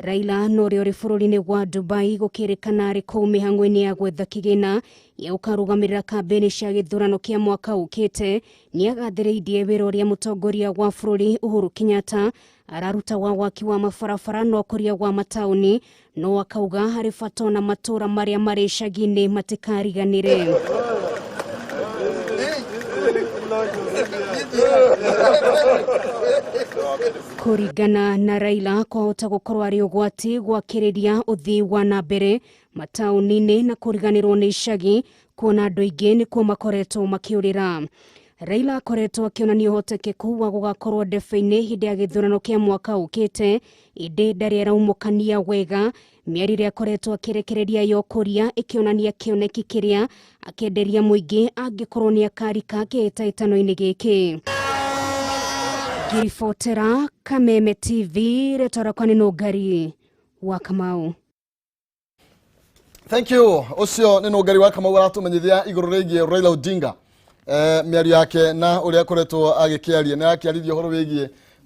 Raila na ũrĩa ũrĩ bũrũri-inĩ wa Dubai gũkĩrĩkana arĩ kũu mĩhang'o-inĩ ya gwetha kĩgĩna gĩa gũkarũgamĩrĩra kambĩini cia gĩthurano kĩa mwaka ũkĩte, nĩagathĩrĩirie wĩra ũrĩa mũtongoria wa bũrũri Uhuru Kenyatta araruta wa waki wa mabarabara na ũkũria wa mataũni, no akauga harĩ bata ona matũra marĩa marĩ icagi-inĩ matikariganĩre. Kũringana na Raila, kwahota gũkorwo arĩ ũgwati gwakĩrĩria ũthii wa na mbere mataũni-inĩ na kũriganĩrwo nĩ icagi, kuona andũ aingĩ nĩkuo makoretwo makĩũrĩra. Raila akoretwo akĩonania ũhotekeku wa gũgakorwo ndebe-inĩ hĩndĩ ya gĩthurano kĩa mwaka ũkĩte, ĩndĩ ndarĩ araumũkania wega. Mĩario ĩrĩa akoretwo akĩrekereria ya ũkũria ĩkĩonania kĩoneki kĩrĩa akenderia mũingĩ angĩkorwo nĩ akarika kĩhĩtahĩtano-inĩ gĩkĩ. Ngĩribotera Kameme TV, rĩtwa rĩakwa nĩ Nũngari wa Kamau. Thank you. Ũcio nĩ Nũngari wa Kamau aratumenyithia igũrũ rĩgiĩ Raila Odinga, mĩario yake na ũrĩa akoretwo agĩkĩaria. Nĩ arakĩarithia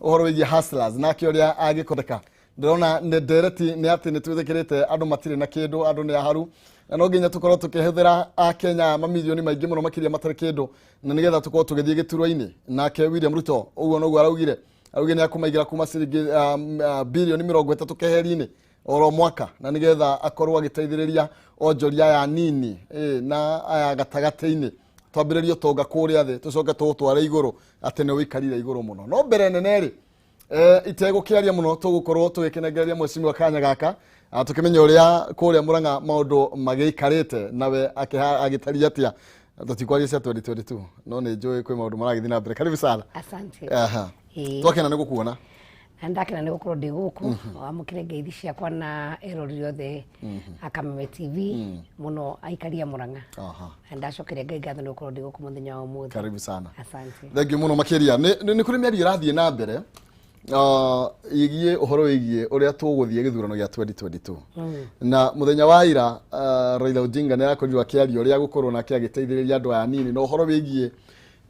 ũhoro wĩgiĩ hustlers nake ũrĩa agĩkondeka. Ndĩrona nĩ ndereti nĩ atĩ nĩ twĩtĩkĩrĩte andũ matirĩ na kĩndũ, andũ nĩ aharu, na no nginya tũkorwo tũkĩhũthĩra akenya mamirioni maingĩ mũno makĩria matarĩ kĩndũ, na nĩgetha tũkorwo tũgĩthiĩ gĩturwa-inĩ. Nake William Ruto ũguo noguo araugire nĩ akũmaigĩra kuma ciringi birioni 30 keheri-inĩ oro mwaka, na nĩgetha akorwo agĩteithĩrĩria onjoria aya nini na aya gatagatĩ-inĩ, twambĩrĩrie ũtonga kũrĩa thĩ, tũcoke tũũtware igũrũ, atĩ nĩ ũikarire igũrũ mũno. No mbere nene rĩ, itegũkĩaria mũno, tũgũkorwo tũgĩkĩnengereria mheshimiwa kanya gaka, tũkĩmenya ũrĩa kũrĩa Murang'a maũndũ magĩikarĩte, nawe agĩtaria atĩa. Tũtikwaria cia 2022, no nĩ njũĩ kwĩ maũndũ maragĩthiĩ na mbere. Karibu sana. Asante. Aha. Ĩĩ. Twakena nĩ gũkuona. Na ndakena nĩ gũkorwo ndĩ gũkũ. Wamũkĩre ngeithi ciakwa na eroreri othe a Kameme TV, mũno aikari a Murang'a. Na ndacokeria Ngai ngatho nĩ gũkorwo ndĩ gũkũ mũthenya wa ũmũthĩ. Karibu sana. Asante. Thank you mũno makĩria. Nĩ kũrĩ mĩario ĩrathiĩ na mbere ĩgiĩ ũhoro wĩgiĩ ũrĩa tũgũthiĩ gĩthurano gĩa 2022, na mũthenya wa ira Raila Odinga nĩ arakorirwo akĩaria ũrĩa gũkorwo nake agĩteithĩrĩria andũ aya nini na ũhoro wĩgiĩ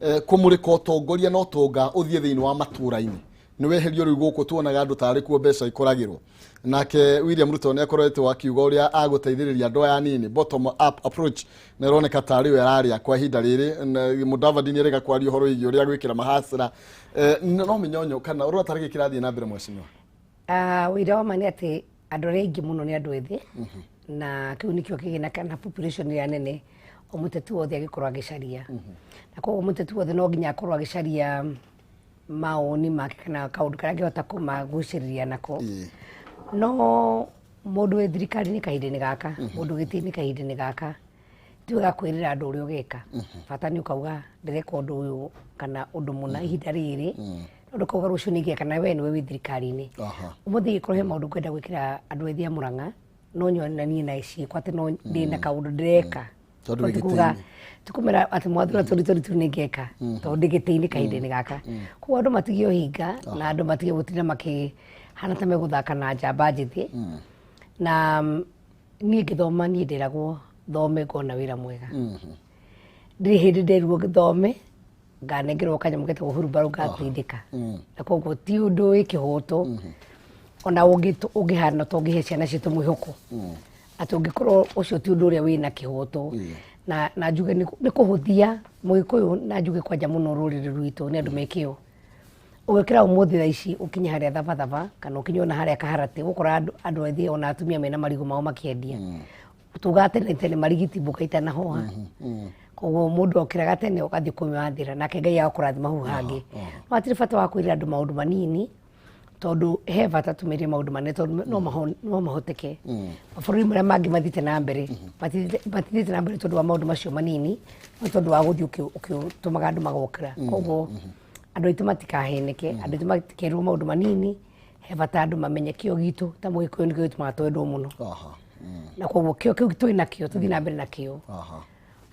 kũmũrĩka ũtongoria na ũtonga ũthiĩ thĩinĩ wa matũra-inĩ, nĩ weherio rĩu gũkũ tuonaga andũ tarĩ kuo mbeca ikũragĩrwo. Nake William Ruto nĩ akoretwo akiuga ũrĩa agũteithĩrĩria andũ aya nini, bottom up approach, na ĩroneka tarĩ we ararĩa kwa ihinda rĩrĩ. Na Mudavadi nĩ arega kwaria ũhoro wĩgiĩ ũrĩa gwĩkĩra mahasra, no mĩnyonyo kana ũrona tarĩ gĩkĩ kĩrathiĩ na mbere, mheshimiwa? Ũira wa ma nĩ atĩ andũ arĩa aingĩ mũno nĩ andũ ethĩ, na kĩu nĩkĩo kĩgĩna kana population ĩrĩa nene o mũteti wothe agĩkorwo agĩcaria, na koguo mũteti wothe no nginya akorwo agĩcaria mawoni make kana kaũndũ karĩa angĩhota kũmagucĩrĩria nako. No mũndũ wĩ thirikari-inĩ kahinda-inĩ gaka, mũndũ gĩtĩ-inĩ kahinda-inĩ gaka, ti wega kwĩrĩra andũ ũrĩa ũgeka. Bata nĩ ũkauga ndĩreka ũndũ ũyũ kana ũndũ mũna ihinda rĩrĩ, no ndũkauga rũciũ nĩ ngeka na we nĩwe wĩ thirikari-inĩ. Ũmũthĩ ingĩkorwo he maũndũ ngwenda gwĩkĩra andũ ethĩ a Murang'a, no nyonanie na ciĩko atĩ no ndĩna kaũndũ ndĩreka. Tondũ No wĩ ti kuga gĩtĩ-inĩ. ti kũmera atĩ mwathura 2022 nĩ ngeka tondũ ndĩ gĩtĩ-inĩ kahinda-inĩ gaka. Koguo andũ matige ũhinga na andũ matige gũtinda makĩhana ta megũthaka na njamba njĩthĩ. Na niĩ ngĩthoma, niĩ ndĩragwo thome ngona wĩra mwega. Ndirĩ hĩndĩ nderirwo thome nganengerwo kanyamũ getagwo hurumbarũ ngatindĩka, na koguo ti ũndũ wĩ kĩhoto ona ũngĩhana ta ũngĩhe ciana citũ mwĩhoko atĩ ũngĩkorwo ũcio ti ũndũ ũrĩa wĩna kĩhoto. Na njuge nĩ kũhũthia mũgĩkũyũ, na njuge kwanja mũno rũrĩrĩ rwitũ nĩ andũ me kĩo. Ũgĩkĩra ũmũthĩ thaa ici ũkinye harĩa Thabathaba kana ũkinye ona harĩa Kaharatĩ, ũgũkora andũ ethĩ ona atumia mena marigũ mao makĩendia. Tugaga tene tene marigiti mbuka itanahoha, koguo mũndũ okĩraga tene ũgathiĩ kũmathĩra, nake Ngai agakũrathima hau hangĩ. No hatirĩ bata wa kwĩrĩra andũ maũndũ manini, tondũ he bata tũmerie maũndũ manene, tondũ no mahoteke. Mabũrũri marĩa mangĩ mathiĩte na mbere matithiĩte na mbere tondũ wa maũndũ macio manini, no tondũ wa gũthiĩ ũkĩtũmaga andũ magokĩra. Koguo andũ aitũ matikaheneke, andũ aitũ matikerwo maũndũ manini. He bata andũ mamenye kĩo gitũ ta mũgĩkũyũ nĩkĩo gĩtũmaga twendwo mũno, na koguo kĩo kĩu twĩ nakĩo tũthiĩ na mbere nakĩo.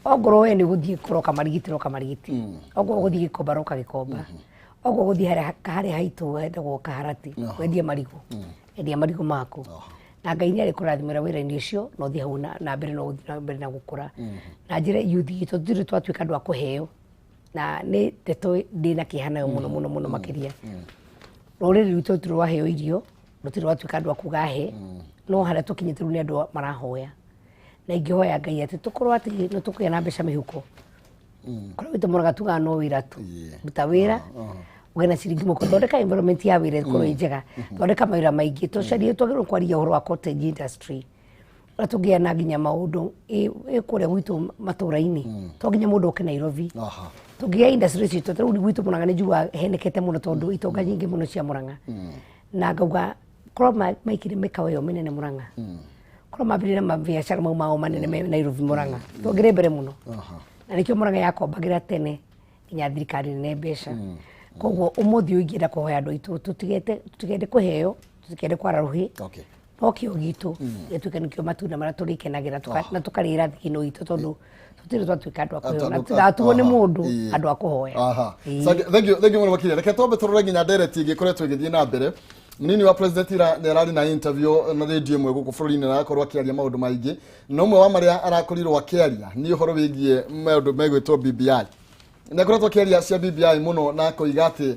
Ongorwo we nĩ gũthiĩ kũroka marigiti, roka marigiti. Ongorwo gũthiĩ gĩkomba, roka gĩkomba. Ongorwo gũthiĩ harĩa haitũ hetagwo Kaharati wendia marigũ, endia marigũ maku, na Ngai nĩ arĩkũrathimĩra wĩra-inĩ ũcio, na ũthiĩ hau na mbere na ũthiĩ na mbere na gũkũra. Na njĩra youth itũ, tũtirĩ twatuĩka andũ a kũheo, na nĩ ndeto ndĩna kĩeha nayo mũno mũno mũno makĩria. Rũrĩrĩ rwitũ rũtirĩ rwaheo irio, Rũtirĩ rwatuĩka andũ a kuga he, no harĩa tũkinyĩte rĩu nĩ andũ marahoya, na ingĩhoya Ngai atĩ tũkorwo atĩ nĩ tũkũgĩa na mbeca mĩhuko. Kũrĩa gwitũ Mũrang'a tugaga no wĩra tu. Ruta wĩra ũgĩe na ciringi mũhuko, thondeka environment ya wĩra ĩkorwo ĩ njega, thondeka mawĩra maingĩ, tũcarie. Twagĩrĩirwo kwaria ũhoro wa cottage industry, ũrĩa tũngĩgĩa na nginya maũndũ ĩ kũrĩa gwitũ matũra-inĩ, to nginya mũndũ oke Nairobi. Tũngĩgĩa industry citũ ta rĩu gwitũ Mũrang'a nĩ njugaga henekete mũno, tondũ itonga nyingĩ mũno cia Mũrang'a, na ngauga korwo maikire mĩkawa ĩyo mĩnene Mũrang'a, korwo mambĩrĩria na mabiacara mau mao manene me Nairobi, Mũrang'a tũngĩrĩ mbere mũno. Na nĩkĩo Mũrang'a yakombagĩra tene nginya thirikari nene mbeca. Koguo ũmũthĩ ũyũ ingĩenda kũhoya andũ aitũ tũtigende kũheo, tũtikende kwara rũhĩ, no kĩo gitũ gĩtuĩke nĩkĩo matunda marĩa tũrĩkenagĩra na tũkarĩra thigino itũ, tondũ tũtirĩ twatuĩka andũ a kũheo na tũtigatuo nĩ mũndũ andũ a kũhoya. Thank you, thank you mũno makĩria. Reke twambe tũrore nginya ndereti ĩngĩ ĩkoretwo ĩgĩthiĩ na mbere. Mũnini wa president ira nĩ ararĩ na interview na radio ĩmwe gũkũ bũrũri-inĩ, na arakorwo akĩaria maũndũ maingĩ, na ũmwe wa marĩa arakorirwo akĩaria nĩ ũhoro wĩgiĩ maũndũ megwĩtwo BBI. Nĩ akoretwo akĩaria cia BBI mũno, na akoiga atĩ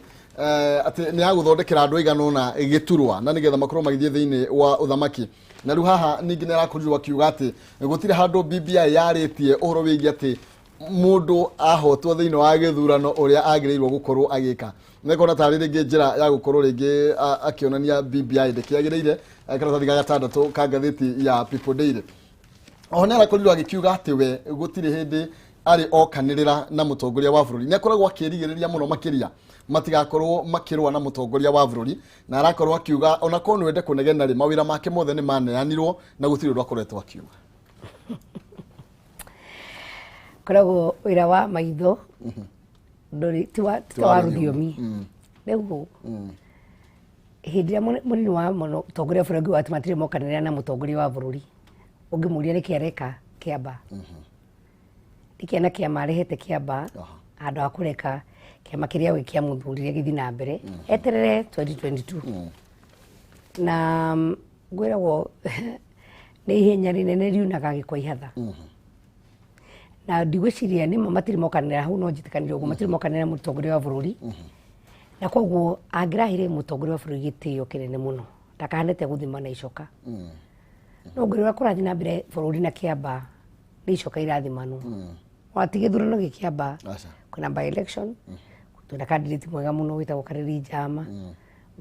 nĩ agũthondekera andũ aigana ũna gĩturwa na nĩgetha makorwo magĩthiĩ thĩinĩ wa ũthamaki. Na rĩu haha ningĩ nĩ arakorirwo akiuga atĩ gũtirĩ handũ BBI yarĩtie ũhoro wĩgiĩ atĩ mũndũ ahotwo thĩinĩ wa gĩthurano ũrĩa agĩrĩirwo gũkorwo agĩka. Nĩkona tarĩ rĩngĩ njĩra ya gũkorwo rĩngĩ akĩonania BBI ndĩkĩagĩrĩire. Karatathi ga gatandatũ ka ngathĩti ya People Daily. Oho nĩ arakorirwo agĩkiuga atĩ we gũtirĩ hĩndĩ arĩ okanĩrĩra na mũtongoria wa bũrũri, nĩ akoragwo akĩrigĩrĩria mũno makĩria matigakorwo makĩrũa na mũtongoria wa bũrũri, na arakorwo akiuga ona korwo nĩ wende kũnegena rĩ, mawĩra make mothe nĩ maneanirwo na gũtirĩ ũndũ akoretwo akiuga. Koragwo wĩra wa maitho ndũrĩ ti wa rũthiomi. Rĩu hĩndĩ ĩrĩa mũnini wa mũtongoria wa bũrũri angiuga atĩ matirĩ mokanĩrĩra na mũtongoria wa bũrũri, ũngĩmũria nĩkĩ areka kĩamba, nĩkĩ na kĩama arehete kĩamba, handũ ha kũreka kĩama kĩrĩa we kĩamũthurire gĩthiĩ na mbere, eterere 2022. Na ngwĩragwo nĩ ihenya rĩnene riunaga gĩkwa ihatha, na ndigwĩciria nĩma matirĩ mokanĩra hau, no njĩtĩkanĩre ũguo, matirĩ mokanĩra mũtongoria wa bũrũri. Na koguo angĩraheire mũtongoria wa bũrũri gĩtĩo kĩnene mũno, ndakahanĩte gũthima na icoka. No ngwĩra ũrĩa kũrathiĩ na mbere bũrũri na kĩamba nĩ icoka irathimanwo, ona ti gĩthurano gĩkĩamba. Aca. Kwĩna by election, twĩna candidate mwega mũno wĩtagwo Kareri Njama,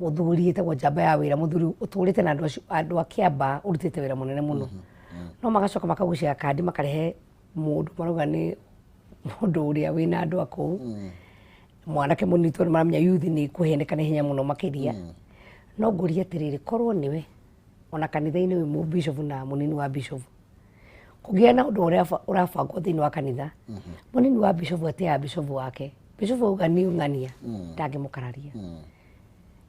mũthuri ĩtagwo njamba ya wĩra, mũthuri ũtũrĩte na andũ acio, andũ a kĩamba, ũrutĩte wĩra mũnene mũno. No magacoka makagucia kandi, makarehe mũndũ marauga nĩ mũndũ ũrĩa wĩna andũ a kũu, mwanake mũnini, tondũ maramenya youth nĩ kũheneka na ihenya mũno makĩria. No ngũria atĩrĩrĩ, korwo nĩwe ona kanitha-inĩ wĩ mũbishofu na mũnini wa bishofu, kũgĩa na ũndũ ũrĩa ũrabangwo thĩinĩ wa kanitha, mũnini wa bishofu atĩaga bishofu wake, bishofu auga nĩ ng'ania, ndangĩmũkararia.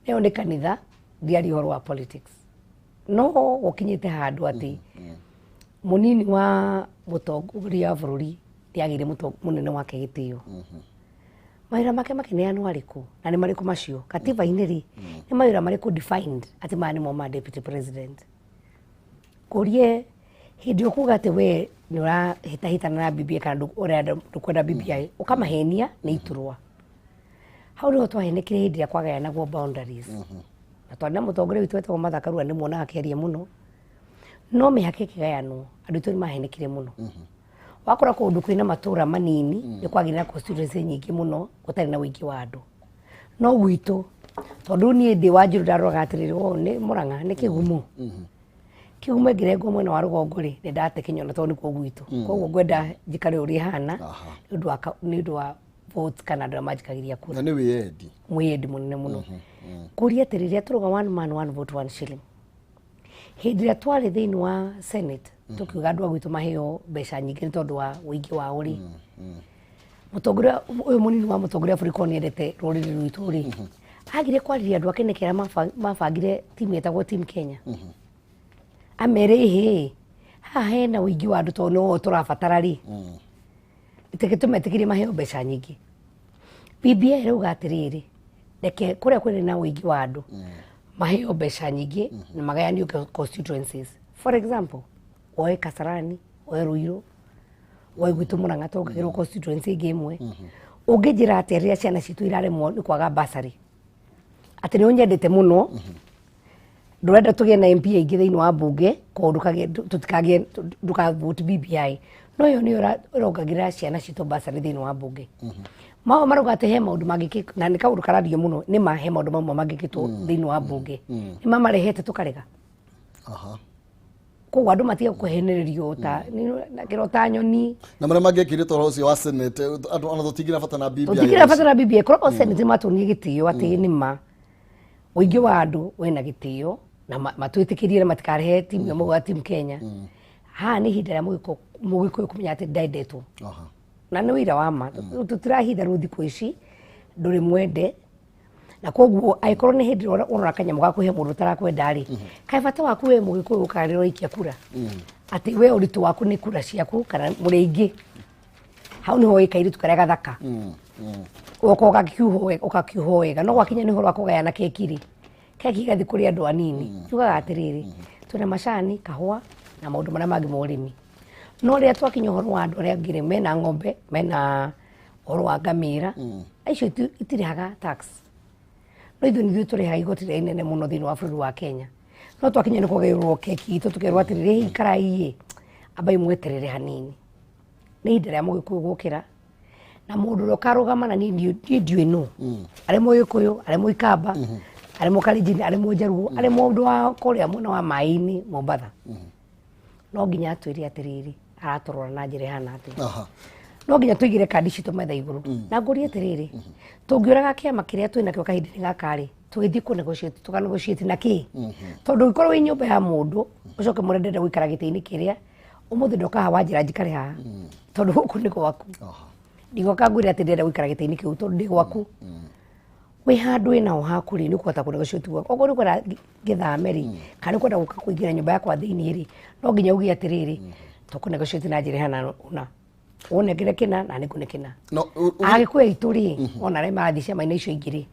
Ĩyo nĩ kanitha, ndiaria ũhoro wa politics. No gũkinyĩte handũ atĩ mũnini wa mũtongoria wa bũrũri nĩagĩire mũnene wake gĩtĩo, mawĩra make makĩneanwo arĩkũ na nĩ marĩkũ macio katiba-inĩ rĩ, nĩ mawĩra marĩkũ defined atĩ maya nĩmo ma deputy president? Kũrie hĩndĩ ĩyo kuga atĩ we nĩ ũrahĩtahĩtana na BBI kana ũrenda ndũkwenda BBI, ũkamahenia nĩ iturwa. Hau nĩho twahenekire hĩndĩ ĩrĩa kwagayanagwo boundaries, na twarĩ na mũtongoria witũ wetagwo Martha Karua, nĩ muonaga akĩaria mũno, no mĩhaka ĩkĩgayanwo andũ aitũ nĩ mahenekire mũno. Wakora kũndũ kwĩna matũra manini nĩ kwagĩire na constituency nyingĩ mũno gũtarĩ na ũingĩ wa andũ, no gwitũ tondũ niĩ ndĩ Wanjiru, ndaroraga atĩrĩrĩ, o nĩ Mũrang'a nĩ Kĩgumo, Kĩgumo ĩngĩrengwo mwena wa rũgongo rĩ, nĩ ndate kĩnyona tondũ nĩkuo gwitũ. Koguo ngwenda njikare ũrĩa ĩhana nĩ ũndũ wa votes kana andũ arĩa manjikagĩria kura. Na nĩ wĩyendi. Mwĩyendi mũnene mũno. Kũria atĩ rĩrĩa tũrauga one man one vote one shilling, hĩndĩ ĩrĩa twarĩ thĩinĩ wa senate tũkiuga andũ a gwitũ maheo mbeca nyingĩ nĩ tondũ wa ũingĩ wao rĩ, mũtongoria ũyũ mũnini wa mũtongoria wa bũrũri korwo nĩendete rũrĩrĩ rwitũ rĩ, agire kwarĩria andũ ake nĩkĩ arĩa mabangire timu ĩtagwo Team Kenya, amere ĩhĩ haha hena ũingĩ wa andũ tondũ nĩo tũrabatara rĩ, reke tũmetĩkĩrie maheo mbeca nyingĩ. BBI ĩrauga atĩrĩrĩ, reke kũrĩa kwĩrĩ na ũingĩ wa andũ maheo mbeca nyingĩ na magayanio constituencies. For example, woe Kasarani, woe Ruiru, woe gwitũ Mũrang'a, tongagĩrwo constituency ĩngĩ ĩmwe. Ũngĩnjĩra atĩa rĩrĩa ciana citũ iraremwo nĩ kwaga bursary atĩ nĩ ũnyendete mũno? Ndũrenda tũgĩe na MP aingĩ thĩinĩ wa mbunge, koguo ndũkagĩe tũtikagĩe ndũkavote BBI. No ĩyo nĩyo ĩrongagĩrĩra ciana citũ basarĩ thĩinĩ wa mbunge. Mao marauga atĩ he maũndũ mangĩkĩka, na nĩ kaũndũ karario mũno, nĩ ma he maũndũ mamwe mangĩkĩtwo thĩinĩ wa mbunge. Nĩ mamarehete tũkarega. Koguo andũ matige kũhenererio ta kĩro ta nyoni. Na marĩa mangĩekire toro ũcio wa Senate, andũ ona tũtingĩra bata na BBI. Tũtingĩra bata na BBI. Korwo Senate matuonie gĩtĩo atĩ nĩ ma ũingĩ wa andũ wĩna gĩtĩo na matwĩtĩkĩrie na matikarehe timu ĩmwe gwa timu Kenya. Haha nĩ ihinda rĩa Mũgĩkũyũ kũmenya atĩ ndendetwo. Na nĩ ũira wa ma. Tũtirahitha rĩu thikũ ici ndũrĩ mwende. Na koguo angĩkorwo nĩ hĩndĩ ĩrĩa ũrora kanyamũ ga kũhe mũndũ ũtarakwenda rĩ, kaĩ bata waku we Mũgĩkũyũ ũkarĩra ũikia kura? Atĩ we ũritũ waku nĩ kura ciaku kana mũrĩ aingĩ. Hau nĩho wĩ kairĩtu karĩa gathaka. Ũgoka ũgakiuhwo wega. No gwakinya nĩ ũhoro wa kũgayana keki rĩ, keki ĩgathiĩ kũrĩ andũ anini. Tugaga atĩrĩrĩ, twĩna macani, kahũa na maũndũ marĩa mangĩ ma ũrĩmi. No rĩrĩa twakinya ũhoro wa andũ arĩa angĩ rĩ, mena ng'ombe, mena ũhoro wa ngamĩra, icio itirĩhaga tax. No ithuĩ nithuĩ tũrĩhaga igoti rĩrĩa inene mũno thĩinĩ wa bũrũri wa Kenya. No twakinya nĩ kũgaĩrwo keki itũ tũkerwo atĩrĩrĩ, ikarai ĩ, ambai mweterere hanini. Nĩ ihinda rĩa Mũgĩkũyũ gũkĩra, na mũndũ ũrĩa ũkarũgama na niĩ ndiũĩ nũ. Arĩ Mũgĩkũyũ, arĩ Mũikamba, arĩ Mũkalenjin, arĩ Mũjaruo, arĩ mũndũ wa kũrĩa mwena wa maĩ-inĩ Mombatha. No nginya atwĩre atĩrĩrĩ, aratũrora na njĩra ĩhana atĩa. No nginya tũigĩre kandi citũ metha igũrũ. Na ngũrie atĩrĩrĩ, tũngĩũraga kĩama kĩrĩa twĩnakĩo kahinda-inĩ gaka rĩ, tũgĩthiĩ kũ negotiate, tũka negotiate na kĩ? Tondũ ũngĩkorwo wĩ nyũmba ya mũndũ, ũcoke mwĩre ndĩrenda gũikara gĩtĩ-inĩ kĩrĩa, ũmũthĩ ndoka haha wanjĩra njikare haha. Tondũ gũkũ nĩ gwaku. Ndigoka ngwĩre atĩ ndĩrenda gũikara gĩtĩ-inĩ kĩu tondũ ndĩ gwaku. Wĩ handũ wĩna ho haku rĩ, nĩ ũkũhota kũ negotiate gwaku. Okorwo nĩ ũkwenda ngĩthame rĩ, kana nĩ ũkwenda gũka kũingĩra nyũmba yakwa thĩinĩ rĩ, no nginya uge atĩrĩrĩ, tũkũ negotiate na njĩra ĩhana ũna. Ũnengere kĩna na nĩ ngũne kĩna. Agĩkũyũ aitũ rĩ, ona arĩa marathiĩ ciama-inĩ icio ingĩ rĩ,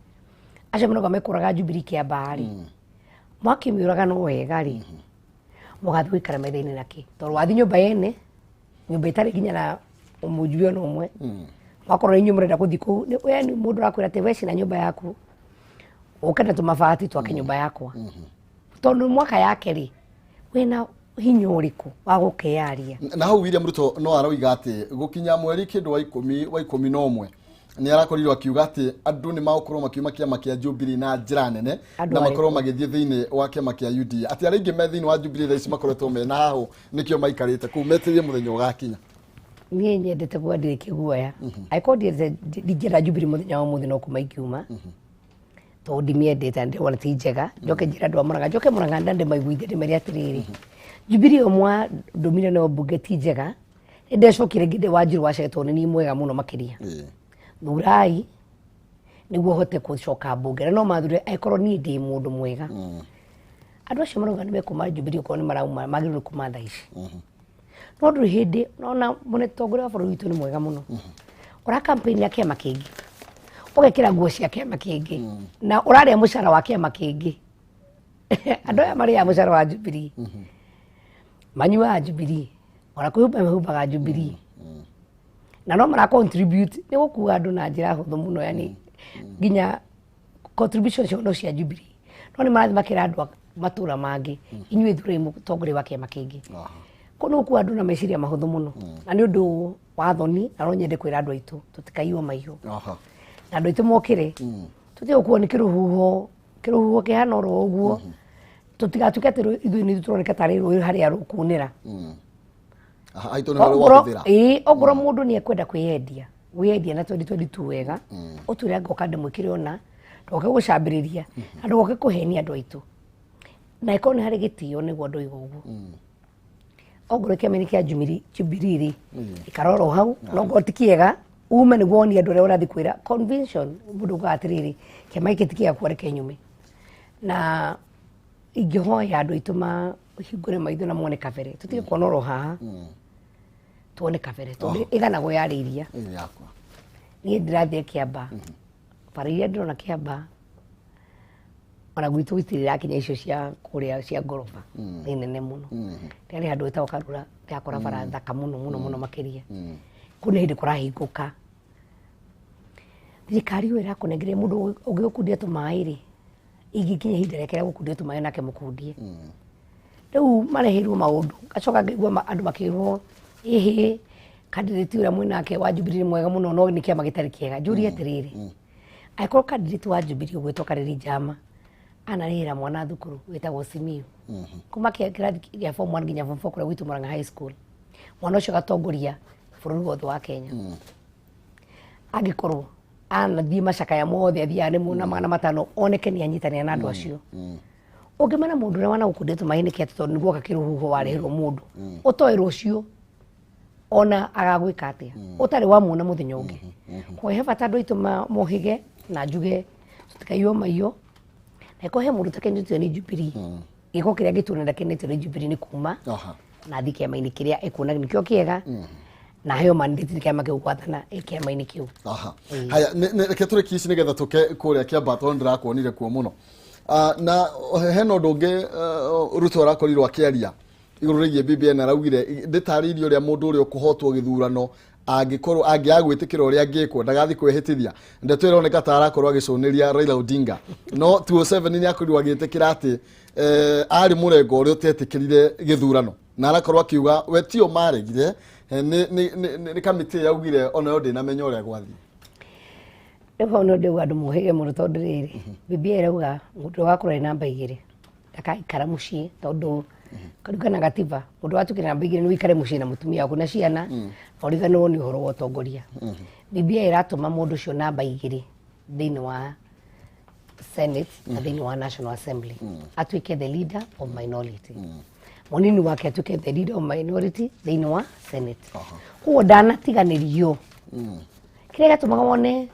acio marauga mekũraga Jubilee Kĩambaa rĩ, mwakĩmĩũraga no wega rĩ, mũgathiĩ gũikara metha-inĩ na kĩ? Tondũ wathiĩ nyũmba yene, nyũmba ĩtarĩ nginya na mũnjui ona ũmwe, wakorwo nĩ inyuĩ mũrenda gũthiĩ kũu, we nĩ mũndũ ũrakwĩra atĩ we cina nyũmba yaku, ũke na tũmabati twake nyũmba yakwa. Tondũ mwaka yake rĩ, wĩna hinya ũrĩkũ wa gũkĩyaria? Na hau William Ruto no aroiga atĩ gũkinya mweri kĩndũ wa ikũmi, wa ikũmi na ũmwe, nĩ arakorirwo akiuga atĩ andũ nĩ magũkorwo makiuma kĩama kĩa Jubilee na njĩra nene, Andũ na arĩkũ? makorwo magĩthiĩ thĩinĩ wa kĩama kĩa UDA. Atĩ arĩa aingĩ me thĩinĩ wa Jubilee thaa ici makoretwo mena hahũ, nĩkĩo maikarĩte kũu metereire mũthenya ũgakinya. Niĩ nyendete kuga ndirĩ kĩguoya. Angĩkorwo ndingĩenda Jubilee mũthenya wa ũmũthĩ no kuma ingiuma. Tondũ ndimĩendete na ndĩrona ti njega. Njoke njĩre andũ a Mũrang'a, njoke Mũrang'a na ndĩmaiguithie ndĩmere atĩrĩrĩ, Jubilee ĩyo mwandũmire nayo mbunge ti njega. Nĩ ndecokire ngĩndĩ Wanjiru wa Chege tondũ nĩ niĩ mwega mũno makĩria. Thurai nĩguo hote gũcoka mbunge. Na no mathure angĩkorwo niĩ ndĩ mũndũ mwega. Andũ acio marauga nĩ mekuma Jubilee okorwo nĩ marauma, magĩrĩirwo kuma thaa ici. No ndũrĩ hĩndĩ, nona mũtongoria wa bũrũri witũ nĩ mwega mũno. Ũra campaign ya kĩama kĩngĩ, ũgekĩra nguo cia kĩama kĩngĩ, na ũrarĩa mũcara wa kĩama kĩngĩ. Andũ aya marĩaga mũcara wa Jubilee. Manyuaga Jubilee. Ona kwĩhumba mehumbaga Jubilee. Na no mara contribute, nĩ gũkua andũ na njĩra hũthũ mũno, yani nginya contribution ciao no cia Jubilee. No nĩ marathiĩ makĩra andũ a matũra mangĩ, inyuĩ thurai mũtongoria wa kĩama kĩngĩ. Kũu nĩ gũkua andũ na meciria mahũthũ mũno. Na nĩ ũndũ wa thoni, na no nyende kwĩra andũ aitũ, tũtikaiywo mahiũ. Na andũ aitũ mokĩre, tũtige gũkuo nĩ kĩrũhuho, kĩrũhuho kĩhana oro ũguo. Tũtigatuĩke atĩ ithuĩ nĩ ithuĩ tũroneka tarĩ rũĩ harĩa rũkunĩra. Aitũ nĩ rũĩ rwa kũthira. Ongorwo mũndũ nĩ ekwenda kwĩyendia, wĩyendie na 2022 wega, ũtwĩre ngoka ndĩmwĩkĩre ona, ndoke gũcambĩrĩria, na ndũgoke kũhenia andũ aitũ. Na ĩkorwo nĩ harĩ gĩtĩo nĩguo andũ aiga ũguo. Ongorwo kĩama-inĩ kĩa Jubilee rĩ, ikara oro hau, no ngorwo ti kĩega, ume nĩguo wonie andũ arĩa ũrathiĩ kwĩra convention, mũndũ ugaga atĩrĩrĩ, kĩama gĩkĩ ti kĩega kuo reke nyume. Na ingĩhoya andũ aitũ mahingũre maitho na mone kabere, tũtige kuona oro haha. Tuone kabere, tondũ ĩganagwo yarĩ iria. Ĩĩ, yakwa. Niĩ ndĩrathiĩ Kĩamba. Bara iria ndĩrona Kĩamba, ona gwitũ gũtirĩ irakinya icio cia kũrĩa cia ngoroba. Nĩ nene mũno. Ndĩrarĩ handũ hetagwo Karura, ndĩrakora bara thaka mũno, mũno, mũno makĩria. Kũu nĩ hĩndĩ kũrahingũka. Thirikari ĩyo ĩrakũnengeria mũndũ ũngĩgũkundia tũmaĩ rĩ, Ingĩkinya ihinda rĩake rĩa gũkundia tũmaĩ nake mũkundie. Rĩu mareheirwo maũndũ, ngacoka ngaigua andũ makĩrwo ĩhĩ candidate ũrĩa mwĩnake wa Jubilee nĩ mwega mũno no nĩ kĩama gĩtarĩ kĩega. Njũrie atĩrĩrĩ, angĩkorwo candidate wa Jubilee ũgwĩtwo Kareri Njama anarĩhĩra mwana thukuru wĩtagwo Simiyu kuma kĩrathi gĩa form 1 nginya form 4 kũrĩa gwitũ Murang'a High School, mwana ũcio agatongoria bũrũri wothe wa Kenya. Angĩkorwo anathiĩ macakaya mothe athiaga nĩ na 500 oneke nĩ anyitanĩra na andũ acio. Ũngĩmena mũndũ ũrĩa wanagũkundia tũmaĩ nĩkĩ atĩ tondũ nĩguo gakĩrũhuho warehirwo mũndũ ũtoĩ rũciũ ona agagwĩka atĩa ũtarĩ wamuona mũthenya ũngĩ. Kwa he bata andũ aitũ mohĩge na njuge tũtikaiywo maiyo, na ĩkorwo he mũndũ ũtakenetio nĩ Jubilee, gĩko kĩrĩa angĩtuona ndakenetio nĩ Jubilee nĩ kuma na athiĩ kĩama-inĩ kĩrĩa ekuona nĩkĩo kĩega na heo mandate nĩ kĩama kĩu gwathana ĩ kĩama-inĩ kĩu. Aha. Haya, reke tũrĩkie ici nĩgetha tũke kũrĩa Kĩambaa tondũ ndĩrakuonire kuo mũno. Na hena ũndũ ũngĩ Ruto arakorirwo akĩaria igũrũ rĩgiĩ BBI, araugire ndĩtarĩirie ũrĩa mũndũ ũrĩa ũkũhotwo gĩthurano angĩkorwo angĩaga gwĩtĩkĩra ũrĩa angĩkwo ndagathiĩ kwĩhĩtithia. Ndeto ĩroneka ta arakorwo agĩcũnĩria Raila Odinga, no 207 nĩ akorirwo agĩtĩkĩra atĩ arĩ mũrengo ũrĩa ũtetĩkĩrire gĩthurano, na arakorwo akiuga we tio maregire, nĩ kamĩtĩ yaugire onayo ndĩnamenya ũrĩa gwathiĩ. Rĩu hau no ndĩuga andũ mohĩge mũno tondũ rĩrĩ BBI ĩrauga mũndũ ũrĩa ũgakorwo arĩ namba 2 ndakaikara mũciĩ, tondũ kũringana na gatiba mũndũ watuĩkire namba 2 nĩ ũikare mũciĩ na mũtumia waku na ciana na ũriganĩrwo nĩ ũhoro wa ũtongoria. BBI ĩratũma mũndũ ũcio namba 2 thĩinĩ wa Senate na thĩinĩ wa National Assembly atuĩke the leader of minority, mũnini wake atuĩke the leader of minority thĩinĩ wa Senate. Koguo ndanatiganĩrio. Kĩrĩa gĩatũmaga wone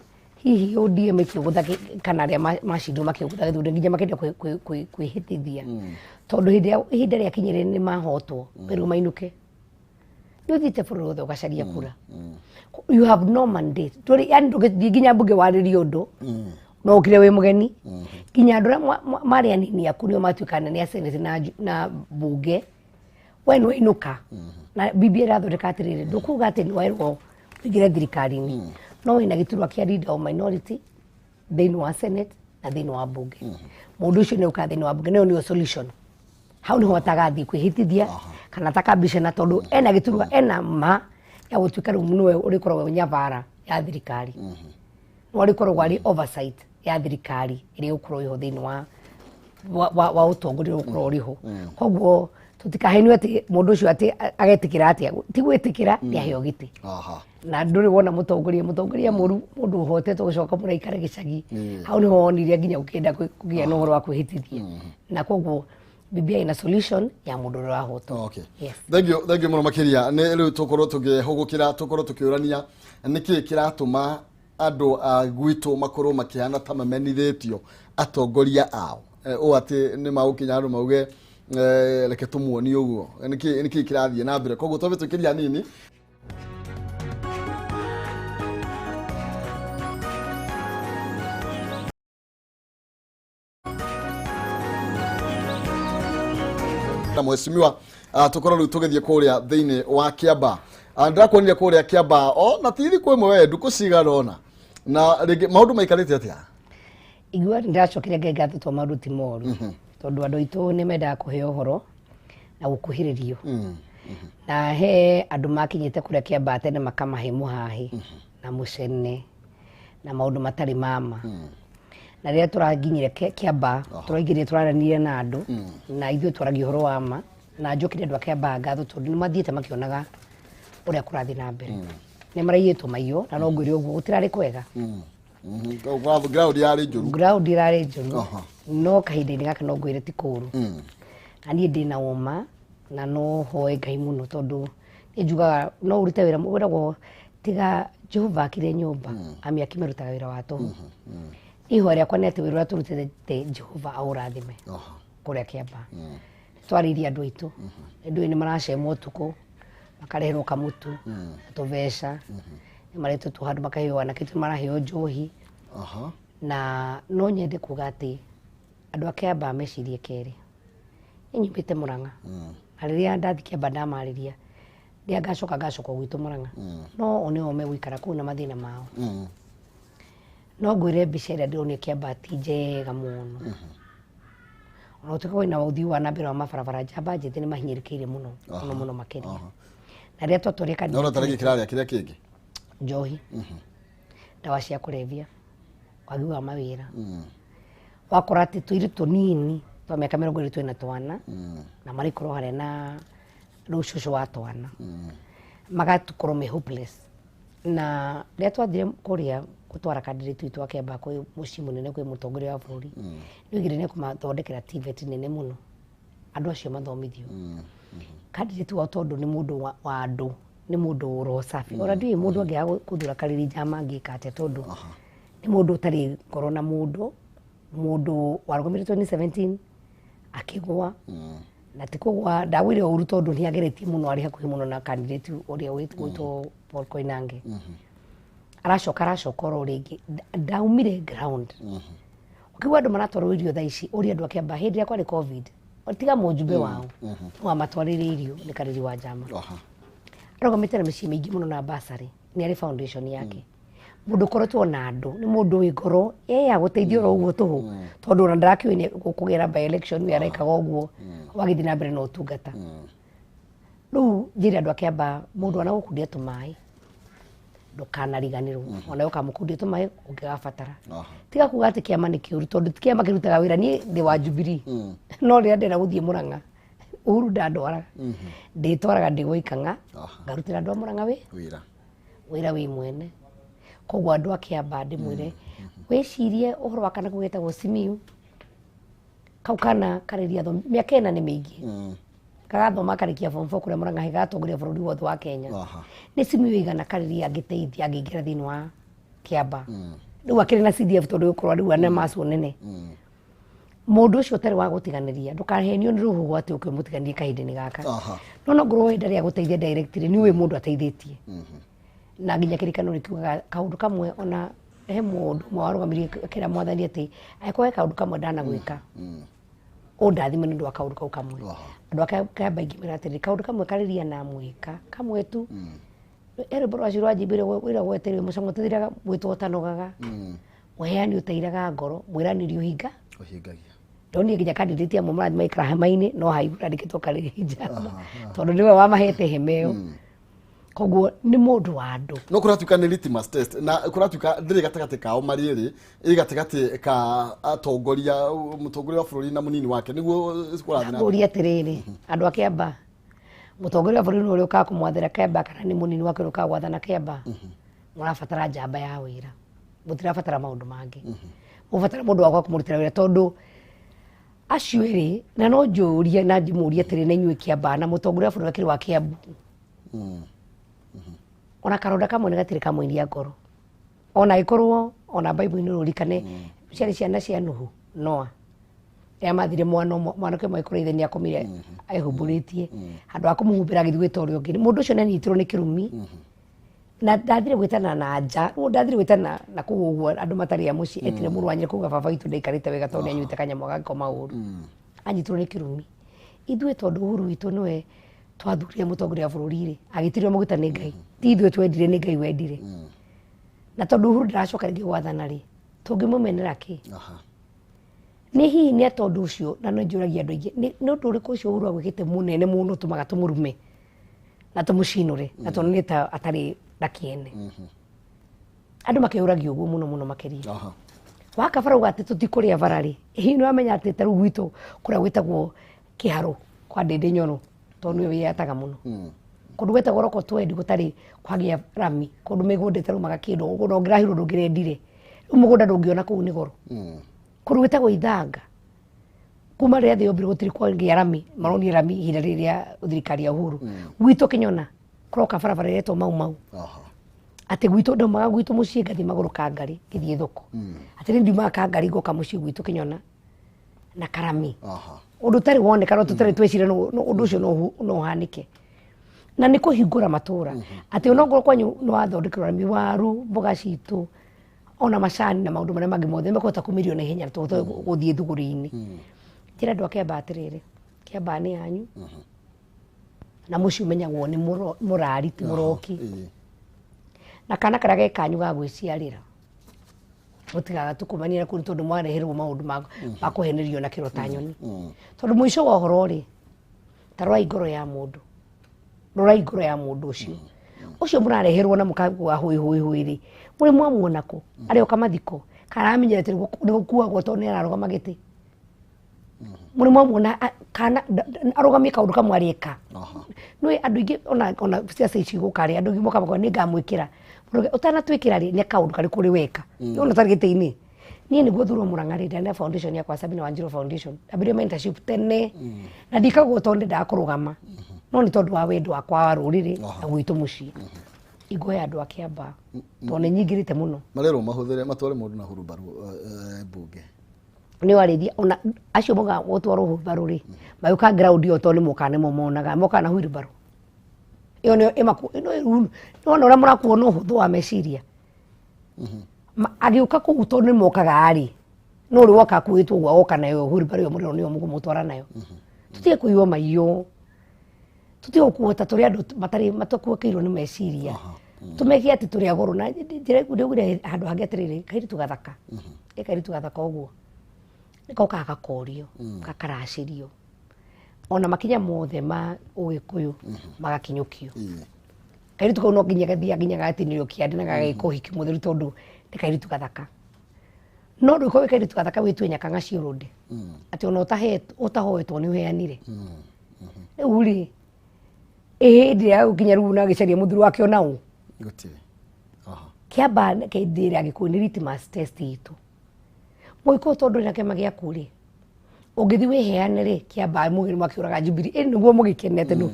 hihi ODM ĩkĩgũtha kana arĩa macindwo makĩgũtha gĩthurano nginya makĩenda kwĩhĩtithia, tondũ hĩndĩ ĩrĩa ihinda rĩakinyire nĩ mahotwo merwo mainũke, nĩ ũthiĩte bũrũri wothe ũgacaria kura, you have no mandate. Ndũrĩ, yani ndũngĩthiĩ nginya mbunge warĩrie ũndũ no ũkire wĩ mũgeni, nginya andũ arĩa marĩ anini aku nĩo matuĩka anene a Senate na mbunge, we nĩ wainũka. Na BBI ĩrathondeka atĩrĩrĩ, ndũkuga atĩ nĩ werwo ũingĩre thirikari-inĩ, no wĩna gĩturwa kĩa leader of minority thĩinĩ wa Senate na thĩinĩ wa mbunge. Mũndũ ũcio nĩ ũkaga thĩinĩ wa mbunge, nayo nĩyo solution. Hau nĩho atagathiĩ kwĩhĩtithia kana atakambicana, tondũ ena gĩturwa, ena ma ya gũtuĩka rĩu nĩwe ũrĩkoragwo nyabara ya thirikari, nĩwe ũrĩkoragwo arĩ oversight ya thirikari ĩrĩa ĩgũkorwo ĩho thĩinĩ wa ũtongoria ũrĩa ũgũkorwo ũrĩ ho. Koguo tũtikahenio atĩ mũndũ ũcio atĩ agetĩkĩra atĩa, ti gwĩtĩkĩra, nĩ aheo gĩtĩ. Na ndũrĩ wona mũtongoria mũru mũndũ ũhotetwo gũcoka mũraikara gĩcagi. Hau nĩho wonire nginya ũkĩenda kũgĩa na ũhoro wa kwĩhĩtithia, na koguo BBI ina solution ya mũndũ ũrĩa ũrahotwo. Okay. Yes. Thank you, thank you mũno makĩria. Nĩ rĩu tũkorwo tũkĩhũgũkĩra, tũkorwo tũkĩũrania nĩkĩ kĩratũma andũ a gwitũ makorwo makĩhana ta mamenithĩtio atongoria ao, ũũ atĩ nĩ magũkinya andũ mauge reke tũmuonie ũguo. Nĩkĩ kĩrathiĩ na mbere? Koguo twambe tũkĩria hanini. Na mheshimiwa, tukorwo rĩu tũgĩthiĩ kũrĩa thĩinĩ wa Kĩambaa. Ndĩrakuonire kũrĩa Kĩambaa o na ti thikũ ĩmwe we ndukũ cigana ũna, na rĩngĩ maũndũ maikarĩte atĩa? Igua ndĩracokeria Ngai ngatho tondũ maũndũ ti moru, tondũ andũ aitũ nĩ mendaga kũheo ũhoro na gũkuhĩrĩrio, na he andũ makinyĩte kũrĩa Kĩambaa tene makamahe mũhahĩ na mũcene na maũndũ matarĩ mama. Na rĩrĩa tũranginyire Kĩambaa, tũraingĩrire tũraranire na andũ, na ithuĩ twaragia ũhoro wa ma, na njũkire andũ a Kĩambaa ngatho tondũ nĩ mathiĩte makĩonaga ũrĩa kũrathiĩ na mbere. Nĩ maraiyĩtwo maiyo, na no ngwĩre ũguo gũtirarĩ kwega. Ground yarĩ njũru. Ground ĩrarĩ njũru, no kahinda-inĩ gaka no ngwĩre ti kũũru, na niĩ ndĩna ũma na no hoe Ngai mũno, tondũ nĩ njugaga no ũrute wĩra wĩragwo tiga Jehova akire nyũmba, amĩaki marutaga wĩra wa tũhũ. Ihoya rĩakwa nĩ atĩ wĩra ũrĩa tũrutĩte Jehova aũrathime. Kũrĩa Kĩambaa twarĩirie andũ aitũ, andũ nĩ maracemwo ũtukũ makareherwo kamũtu na tũbeca, nĩ maretwo handũ makaheo anake aitũ nĩ maraheo njohi. Na no nyende kuga atĩ andũ a Kĩambaa mecirie kerĩ. Niĩ nyumĩte Mũrang'a, na rĩrĩa ndathiĩ Kĩambaa ndamarĩria, rĩrĩa ngacoka gwitũ Mũrang'a, no o nĩo megũikara kũu na mathĩna mao. No ngwĩre mbica ĩrĩa ndĩronio Kĩambaa ti njega mũno. Ona gũtuĩka kwĩna ũthii wa na mbere wa mabarabara, njamba njĩthĩ nĩ mahinyĩrĩkĩire mũno mũno mũno makĩria. Na rĩrĩa twatwarire Na ũrĩa tarĩngĩ kĩrarĩa kĩrĩa kĩngĩ njohi, ndawa cia kũrebia, wagi wa mawĩra, wakora atĩ tũirĩtu tũnini twa mĩaka 20 twĩna twana na marĩkorwo harĩa na rĩu cũcũ wa twana magatukorwo me hopeless. Na rĩrĩa twathire kũrĩa gũtwara candidate witũ wa Kiambaa kwĩ mũciĩ mũnene kwĩ mũtongoria wa bũrũri, nĩ oigire nĩ ekũmathondekera TVET nene mũno andũ acio mathomithio. Candidate wao tondũ nĩ mũndũ wa andũ, nĩ mũndũ roho safi, ona ndiũĩ mũndũ angĩaga gũthura Kariri Njama angĩka atĩa, tondũ nĩ mũndũ ũtarĩ ngoro na mũndũ, mũndũ warũgamire 2017 akĩgũa, na ti kũgũa ndagũire ũru tondũ nĩ ageretie mũno, arĩ hakuhĩ mũno na candidate ũrĩa wĩtwo Paul Koinange. Aracoka oro rĩngĩ ndaumire ground. Ũkĩigua andũ maratwarwo irio thaa ici, ũria andũ a Kiambaa hĩndĩ ĩrĩa kwarĩ COVID, tiga mũjumbe wao wamatwarĩire irio nĩ Kariri wa Njama. Arũgamĩte na mĩciĩ mĩingĩ mũno na bursary, nĩ arĩ foundation yake. Mũndũ ũkoretwo na andũ, nĩ mũndũ wĩ ngoro ya gũteithia oro ũguo tũhũ, tondũ ona ndarakĩũĩ nĩ kũgĩra by election we arekaga ũguo wagĩthiĩ na mbere na ũtungata. Rĩu njĩre andũ a Kiambaa, mũndũ anagũkundia tũmaĩ ndũkanariganĩrwo, ona ũkamũkundia tũmaĩ ũngĩgabatara. Tiga kuga atĩ kĩama nĩ kĩũru, tondũ ti kĩama kĩrutaga wĩra. Niĩ ndĩ wa Jubilee, no rĩrĩa ndĩrenda gũthiĩ Mũrang'a, Uhuru ndandwaraga, ndĩtwaraga ndĩ gũikang'a ngarutĩra andũ a Mũrang'a wĩra wĩra wĩ mwene. Koguo andũ a Kiambaa ndĩmwĩre wĩcirie ũhoro wa kana kau getagwo Simiyu, kau kana karĩria thomi mĩaka 4 nĩ mĩingĩ, kagathoma karĩkia form 4 kũrĩa Mũrang'a gatongoria bũrũri wothe wa Kenya. Nĩ Simiyu igana karĩria angĩteithia angĩingĩra thĩinĩ wa Kiambaa. Rĩu akĩrĩ na CDF tondũ gũkorwo rĩu ana macu nene. Mũndũ ũcio ũtarĩ wa gũtiganĩria, ndũkahenio nĩ rũhuho atĩ ũke ũmũtiganĩrie kahinda-inĩ gaka. No no ngorwo we ndarĩ agũteithia directly, nĩ ũĩ mũndũ ateithĩtie. Na nginya kĩrĩkanĩro nĩ kiugaga kaũndũ kamwe, ona he mũndũ ũmwe warũgamirie akĩra mwathani atĩ angĩkorwo he kaũndũ kamwe ndanagwĩka, ũndathime nĩ ũndũ wa kaũndũ kau kamwe. Andũ a Kiambaa ingĩmera atĩrĩrĩ, kaũndũ kamwe karĩria namwĩka kamwe tu, he rwĩmbo rwacio rwanjimbĩire wĩra gweterwo mũcamo ũtathiraga, mwĩtwo ũtanogaga, mũheani ũtairaga ngoro, mwĩranĩri ũhinga ũhingagia. Ndonire nginya candidate amwe marathiĩ maikara hema-inĩ, no haigũ andĩkĩtwo Kariri Njama tondũ nĩwe wamahete hema ĩyo. Koguo nĩ mũndũ wa andũ. No kũratuĩka nĩ litmus test, na kũratuĩka ndĩrĩ gatagatĩ kao marĩ erĩ, ĩ gatagatĩ ka atongoria, mũtongoria wa bũrũri na mũnini wake, nĩguo kũrathiĩ na mbere. Ngũria atĩrĩrĩ, andũ a Kiambaa, mũtongoria wa bũrũri nĩ ũrĩa ũkaga kũmwathĩra Kiambaa kana nĩ mũnini wake ũrĩa ũkaga gwathana Kiambaa? Mũrabatara njamba ya wĩra, mũtirabatara maũndũ mangĩ, mũbatara mũndũ wa kũmũrutĩra wĩra, tondũ acio erĩ, na no njũrie na ndĩmũrie atĩrĩ, na inyuĩ Kiambaa na mũtongoria wa bũrũri akĩrĩ wa Kiambu, ona karonda kamwe nĩ gatirĩ kamũinia ngoro, ona ĩkorwo ona Bible-inĩ ũririkane ciarĩ ciana cia Nuhu, Noa, rĩrĩa mathire mwana ũmwe, mwanake ũmwe agĩkorwo ithe nĩ akomire ehumbũrĩtie, handũ ha kũmũhumbĩra agĩthiĩ gwĩta ũrĩa ũngĩ. Mũndũ ũcio nĩ anyitirwo nĩ kĩrumi na ndathire gwĩtana na nja, rĩu ndathire gwĩtana na kũu ũguo andũ matarĩ a mũciĩ, etire mũrũ wa nyina kuga baba witũ ndaikarĩte wega tondũ nĩ anyuĩte kanyamũ agakoma ũru, anyitirwo nĩ kĩrumi. Ithuĩ tondũ Uhuru witũ nĩwe twathurire mũtongoria wa bũrũri rĩ, agĩtirwo maguta nĩ Ngai, ti ithuĩ twendire, nĩ Ngai wendire. Na tondũ Uhuru ndaracoka rĩngĩ gwathana rĩ, tũngĩmũmenera kĩ? Nĩ hihi nĩ tondũ ũcio, na nĩ njũragia andũ aingĩ, nĩ ũndũ ũrĩkũ ũcio Uhuru agwĩkĩte mũnene mũno ũtũmaga tũmũrume na tũmũcinũre na tuonanie ta atarĩ na kĩene? Andũ makĩũragia ũguo mũno mũno makĩria. Wakabara uga atĩ tũtikũrĩa bara rĩ, hihi nĩ wamenya atĩ ta rĩu gwitũ kũrĩa gwĩtagwo Kĩharũ kwa Ndĩndĩ Nyoro, tondũ nĩwe wĩyataga mũno, kũndũ gwĩtagwo Roko Twendi gũtarĩ kwagĩa rami, kũndũ mĩgũnda ĩtaraumaga kĩndũ, ona ũngĩrahirwo ndũngĩrendire, rĩu mũgũnda ndũngĩona kũu nĩ goro. Kũndũ gwĩtagwo Ithanga, kuma rĩrĩa thĩ yombirwo gũtirĩ kwagĩa rami, maronire rami ihinda rĩrĩ rĩa thirikari ya Uhuru. Gwitũ Kĩnyona kũroka barabara ĩretwo Mau Mau, atĩ gwitũ ndaumaga gwitũ mũciĩ ngathiĩ magũrũ Kangari ngĩthiĩ thoko, atĩ nĩ ndiumaga Kangari ngoka mũciĩ gwitũ Kĩnyona na karami, ũndũ ũtarĩ woneka, no tũtarĩ twecira ũndũ ũcio no ũhanĩke. Na nĩ kũhingũra matũra atĩ onokorwo kwanyu nĩ wathondekerwo rami, waru, mboga citũ, ona macani na maũndũ marĩa mangĩ mothe mekũhota kumĩrio na ihenya tũhote gũthiĩ thũgũrĩ-inĩ. Njĩra andũ a Kiambaa atĩrĩrĩ, Kiambaa nĩ yanyu na mũciĩ ũmenyagwo nĩ mũrari ti mũroki, na kana karĩa ge kanyu ga gwĩciarĩra. Mũtigagatukumania kũu tondũ mwareherwo maũndũ ma kũhenerio na kĩro ta nyoni. Tondũ mũico wa ũhoro rĩ, ta rorai ngoro ya mũndũ. Rorai ngoro ya mũndũ ũcio. Ũcio mũrareherwo na mũkagua hũi hũi hũi rĩ, mũrĩ mwamuona kũ? Arĩoka mathiko, kana aramenyire atĩ nĩ gũkuagwo tondũ nĩ ararũgama gĩtĩ. Mũrĩ mwamuona kana arũgamie kaũndũ kamwe arĩka. Nĩũĩ andũ aingĩ ona ciaca ici gũka rĩ, andũ aingĩ moka makoiga nĩ ngamwĩkĩra. Ũtanatwĩkĩra rĩ, nĩ kaũndũ karĩkũ ũrĩ weka? Nĩwona ũtarĩ gĩtĩ-inĩ. Niĩ nĩguo thurwo Murang'a rĩ, ndarĩ na foundation yakwa Sabina Wanjiru Foundation. Ndambirie mentorship tene. Na ndikagwo tondũ ndendaga kũrũgama. No nĩ tondũ wa wendo wakwa wa rũrĩrĩ na gwitũ mũciĩ. Ingoya andũ a Kĩambaa tondũ nĩ nyingĩrĩte mũno. Marerwo mahũthĩre matware mũndũ na hurumbarũ mbunge. Nĩ warĩria ona acio mokaga gũtwarwo hurumbarũ rĩ, magĩũka ground ĩyo tondũ nĩ mokaga nĩmo monaga, mokaga na wheelbarrow. Ĩyo nĩyo ĩmaku, nĩwona ũrĩa mũrakuo nĩ ũhũthũ wa meciria. Agĩũka kũu tondũ nĩ mokaga rĩ, no ũrĩ woka akuĩtwo ũguo agoka nayo wheelbarrow ĩyo mũrĩo nĩyo mũkũmũtwara nayo. Tũtige kũiywo maiyo. Tũtige gũkuo ta tũrĩ andũ matarĩ matakuĩkĩirwo nĩ meciria. Tũmeke atĩ tũrĩ agũrũ na ndĩraugire handũ hangĩ atĩrĩrĩ, kairĩtu gathaka. Ĩ kairĩtu gathaka ũguo. Nĩgokaga gakorio, gakaracĩrio. Ona makinya mothe ma ũgĩkũyũ magakinyũkio. Kairĩtu kau no nginya gathiaga nginya gagatinĩrio kĩande na gagagĩka ũhiki mũtheru tondũ nĩ kairĩtu gathaka. No ndũgĩkorwo wĩ kairĩtu gathaka wĩtue nyakang'a ciũrũnde. Atĩ ona ũtahoetwo nĩ ũheanire. Rĩu rĩ, ĩ hĩndĩ ĩrĩa gũkinya rĩu na agĩcaria mũthuri wake ona ũ? Gũtirĩ. Kĩamba hĩndĩ ĩrĩa Agĩkũyũ nĩ litmus test itũ. Mũgĩkũyũ tondũ ndũrĩ na kĩama gĩaku rĩ, ũngĩthiĩ wĩheane rĩ, Kĩamba mũgĩ makĩũraga Jubilee, ĩ nĩguo mũgĩkenete nũ,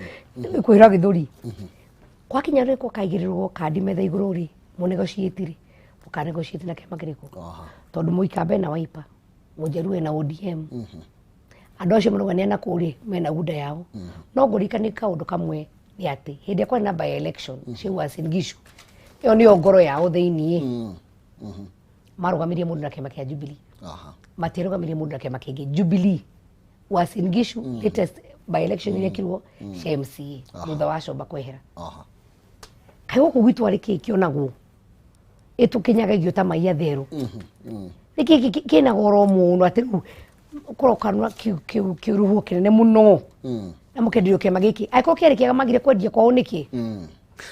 kwĩra gĩthũri. Gwakinya rĩ, gũkaigĩrĩrwo kandi metha igũrũ rĩ, mũnegotiate rĩ, mũkanegotiate na kĩama kĩrĩkũ? Tondũ Mũikamba ena Wiper, Mũnjaruo ena ODM. Andũ acio marauga nĩ ana kũu rĩ, mena gunda yao. No ngũririkanie kaũndũ kamwe nĩ atĩ, hĩndĩ ĩrĩa kwarĩ na by election, cia Uasin Gishu, ĩyo nĩyo ngoro yao thĩiniĩ. Marũgamirie mũndũ na kĩama kĩa Jubilee. Matiarũgamirie mũndũ na kĩama kĩngĩ. Jubilee, Uasin Gishu, latest by election iria ĩkirwo cia MCA, thutha wa Comba kwehera. Kaĩ gũkũ gwitũ arĩ kĩĩ kĩonagwo? Ĩtũkinyagagio ta mai atherũ. Nĩ kĩĩ kĩna goro mũno atĩ rĩu kũrokanwa kĩũrũhuo kĩnene mũno. Na mũkenderio kĩama gĩkĩ. Angĩkorwo kĩarĩ kĩega magire kwendia kwao nĩkĩ?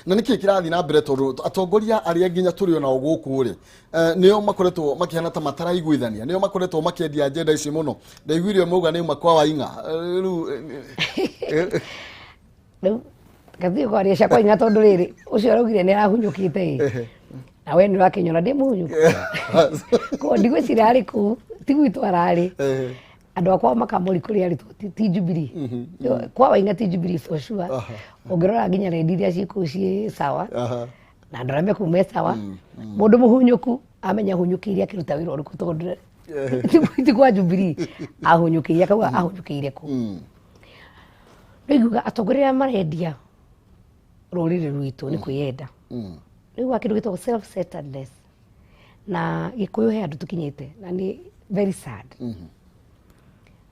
Na nĩkĩ kĩrathiĩ na mbere tondũ atongoria arĩa nginya tũrĩ onao gũkũ rĩ, nĩo makoretwo makĩhana ta mataraiguithania, nĩo makoretwo makĩendia agenda ici mũno. Ndaiguire mauga nĩ uma kwa Waing'a. Rĩu Rĩu gathiĩ kwaria cia kwa Waing'a tondũ rĩrĩ, ũcio araugire nĩ arahunyũkĩte ĩ. Na we nĩ ũrakĩnyona ndĩ mũhunyũku. Koguo ndigwĩciria arĩ kũu, ti gwitũ ararĩ. Andũ akwa makamũri kũrĩa arĩ ti Jubilee. Kwa Waing'a ti Jubilee for sure. Ũngĩrora nginya rendi iria ciĩ kũu ciĩ sawa. Na andũ arĩa me kũu me sawa. Mũndũ mũhunyũku amenya ahunyũkĩire akĩruta wĩra ũrĩkũ tondũ ti kwa Jubilee. Ahunyũkĩire akauga ahunyũkĩire kũ. Rĩu atongoria arĩa marendia rũrĩrĩ rwitũ nĩ kwĩyenda. Rĩu kĩndũ gĩtagwo self-centeredness. Na Gĩkũyũ he andũ tũkinyĩte na nĩ very sad.